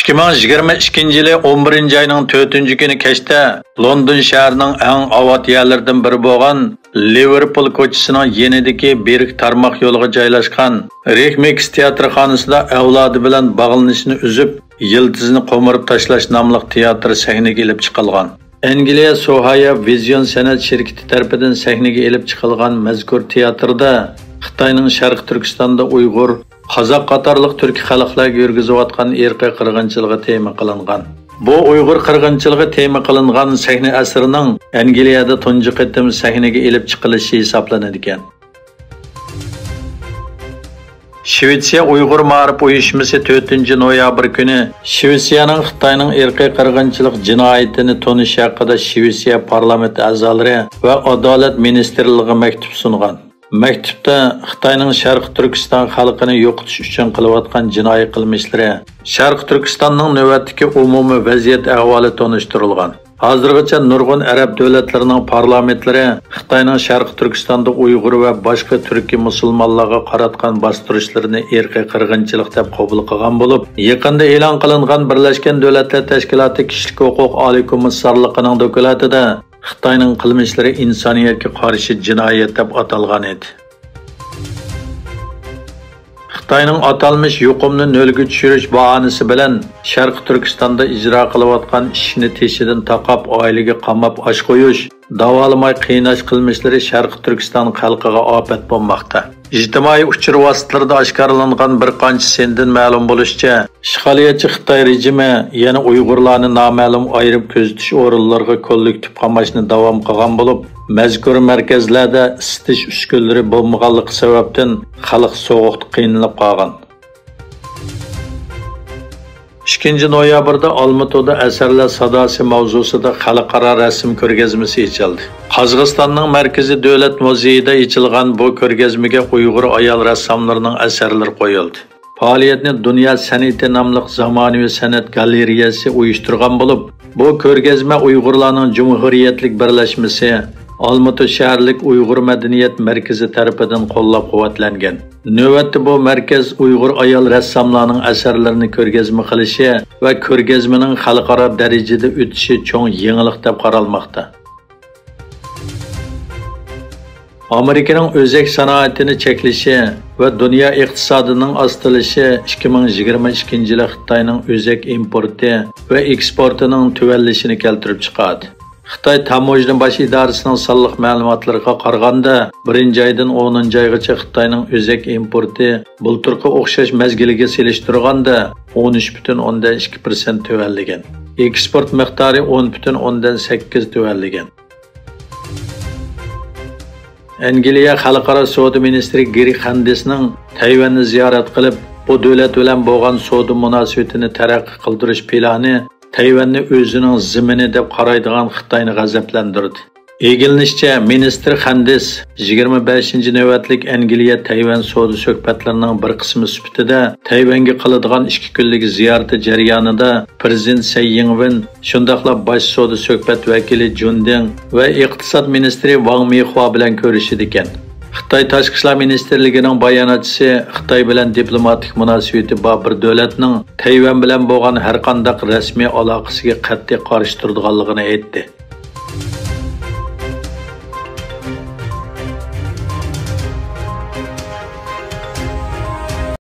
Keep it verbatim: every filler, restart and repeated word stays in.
ئىككى مىڭ يىگىرمە ئىككىنچى يىلى ئون بىرىنچى ئاينىڭ تۆتىنچى كۈنى كەچتە لوندون شەھىرىنىڭ ئەڭ ئاۋات يەرلىرىدىن بىرى بولغان لىۋېرپۇل كوچىسىنىڭ يېنىدىكى بېرك تارماق يولىغا جايلاشقان رىكمىكس تىياتىرخانىسىدا ئەۋلادى بىلەن باغلىنىشنى ئۈزۈپ، يىلتىزىنى قومۇرۇپ تاشلاش ناملىق تىياتىر سەھنىگە ئېلىپ چىقىلغان. ئەنگلىيە سوھايا ۋىزىيون سەنئەت شىركىتى تەرىپىدىن سەھنىگە ئېلىپ چىقىلغان مەزكۇر تىياتىردا خىتاينىڭ شەرقىي تۈركىستاندا ئۇيغۇر، قازاق قاتارلىق تۈركىي خەلقلەرگە يۈرگۈزۈۋاتقان ئىرقىي قىرغىنچىلىقى تېما قىلىنغان. بۇ ئۇيغۇر قىرغىنچىلىقى تېما قىلىنغان سەھنە ئەسىرىنىڭ ئەنگلىيەدە تۇنجى قېتىم سەھنىگە ئېلىپ چىقىلىشى ھېسابلىنىدىكەن. شىۋېتسىيە ئۇيغۇر مائارىپ ئۇيۇشمىسى تۆتىنچى نويابىر كۈنى شىۋېتسىيەنىڭ خىتاينىڭ ئىرقىي قىرغىنچىلىق جىنايىتىنى تونۇش ھەققىدە شىۋېتسىيە پارلامېنت ئەزالىرى ۋە ئادالەت مىنىستىرلىقىغا مەكتۇپ سۇنغان. مەكتۇپتا خىتاينىڭ شەرقىي تۈركىستان خەلقىنى يوقىتىش ئۈچۈن قىلىۋاتقان جىنايى قىلمىشلىرى، شەرقىي تۈركىستاننىڭ نۆۋەتتىكى ئومۇمىي ۋەزىيەت ئەھۋالى تونۇشتۇرۇلغان. ھازىرغىچە نۇرغۇن ئەرەب دۆلەتلىرىنىڭ پارلامېنتلىرى خىتاينىڭ شەرقىي تۈركىستاندا ئۇيغۇر ۋە باشقا تۈركىي مۇسۇلمانلارغا قاراتقان باستۇرۇشلىرىنى ئىرقىي قىرغىنچىلىق دەپ قوبۇل قىلغان بولۇپ، يېقىندا ئېلان قىلىنغان بىرلەشكەن دۆلەتلەر تەشكىلاتى كىشىلىك ھوقۇق ئالىي كومىسسارلىقىنىڭ دوكلاتىدا خىتاينىڭ قىلمىشلىرى ئىنسانىيەتكە قارشى جىنايەت دەپ ئاتالغان ئىدى. خىتاينىڭ ئاتالمىش يۇقۇمنى نۆلگە چۈشۈرۈش باھانىسى بىلەن شەرقىي تۈركىستاندا ئىجرا قىلىۋاتقان ئىشىكنى تېشىدىن تاقاپ، ئائىلىگە قاماپ ئاش قويۇش، داۋالىماي قىيناش قىلمىشلىرى شەرقىي تۈركىستان خەلقىگە ئاپەت بولماقتا. ئىجتىمائىي ئۇچۇر ۋاسىتىلىرىدا ئاشكارىلانغان بىر قانچە سىندىن مەلۇم بولۇشىچە، ئىشغالىيەتچى خىتاي رېجىمى يەنە ئۇيغۇرلارنى نامەلۇم ئايرىم كۆزىتىش ئورۇنلىرىغا كوللېكتىپ قاماشنى داۋام قىلغان بولۇپ، مەزكۇر مەركەزلەردە ئىسسىتىش ئۈسكۈنىلىرى بولمىغانلىقى سەۋەبتىن خەلق سوغۇقتا قىينىلىپ قالغان. ئىككىنچى نويابىردا ئالمۇتىدا ئەسەرلەر ساداسى ماۋزۇسىدا خەلقئارا رەسىم كۆرگەزمىسى ئېچىلدى. قازاقىستاننىڭ مەركىزىي دۆلەت مۇزېيىدا ئېچىلغان بۇ كۆرگەزمىگە ئۇيغۇر ئايال رەسساملىرىنىڭ ئەسەرلىرى قويۇلدى. پائالىيەتنى دۇنيا سەنئىتى ناملىق زامانىۋى سەنئەت گالېرېيەسى ئۇيۇشتۇرغان بولۇپ، بۇ كۆرگەزمە ئۇيغۇرلارنىڭ جۇمھۇرىيەتلىك بىرلەشمىسى، ئالمۇتا شەھەرلىك ئۇيغۇر مەدەنىيەت مەركىزى تەرىپىدىن قوللاپ-قۇۋۋەتلەنگەن. نۆۋەتتە بۇ مەركەز ئۇيغۇر ئايال رەسساملارنىڭ ئەسەرلىرىنى كۆرگەزمە قىلىشى ۋە كۆرگەزمىنىڭ خەلقئارا دەرىجىدە ئۆتۈشى چوڭ يېڭىلىق دەپ قارالماقتا. ئامېرىكىنىڭ ئۆزەك سانائىتىنى چەكلىشى ۋە دۇنيا ئىقتىسادىنىڭ ئاستىلىشى ئىككى مىڭ يىگىرمە ئىككىنچى يىلى خىتاينىڭ ئۆزەك ئىمپورتى ۋە ئېكسپورتىنىڭ تۆۋەنلىشىنى كەلتۈرۈپ چىقاردى. خىتاي تاموژنا باش ئىدارىسىنىڭ سانلىق مەلۇماتلىرىغا قارىغاندا، بىرىنچى ئايدىن ئونىنچى ئايغىچە خىتاينىڭ ئۆزەك ئىمپورتى بۇلتۇرقى ئوخشاش مەزگىلگە سېلىشتۇرغاندا ئون ئۈچ پۈتۈن ئوندىن ئىككى پىرسەنت تۆۋەنلىگەن. ئېكسپورت مىقدارى ئون پۈتۈن ئوندىن سەككىز تۆۋەنلىگەن. ئەنگلىيە خەلقئارا سودا مىنىستىرى گېرى خەندىسنىڭ تەيۋەننى زىيارەت قىلىپ، بۇ دۆلەت بىلەن بولغان سودا مۇناسىۋىتىنى تەرەققىي قىلدۇرۇش پىلانى تەيۋەننى ئۆزىنىڭ زېمىنى دەپ قارايدىغان خىتاينى غەزەپلەندۈردى. ئىگىلىنىشىچە، مىنىستىر خەندىس يىگىرمە بەشىنچى نۆۋەتلىك ئەنگلىيە تەيۋەن سودا سۆھبەتلىرىنىڭ بىر قىسمى سۈپىتىدە تەيۋەنگە قىلىدىغان ئىككى كۈنلۈك زىيارىتى جەريانىدا پىرېزىدېنت سەي يىڭۋېن، شۇنداقلا باش سودا سۆھبەت ۋەكىلى جۇن دېڭ ۋە ئىقتىساد مىنىستىرى ۋاڭ مىخۇا بىلەن كۆرۈشىدىكەن. خىتاي تاشقى ئىشلار مىنىستىرلىكىنىڭ باياناتچىسى خىتاي بىلەن دىپلوماتىك مۇناسىۋىتى بار بىر دۆلەتنىڭ تەيۋەن بىلەن بولغان ھەرقانداق رەسمىي ئالاقىسىگە قەتئىي قارشى تۇرىدىغانلىقىنى ئېيتتى.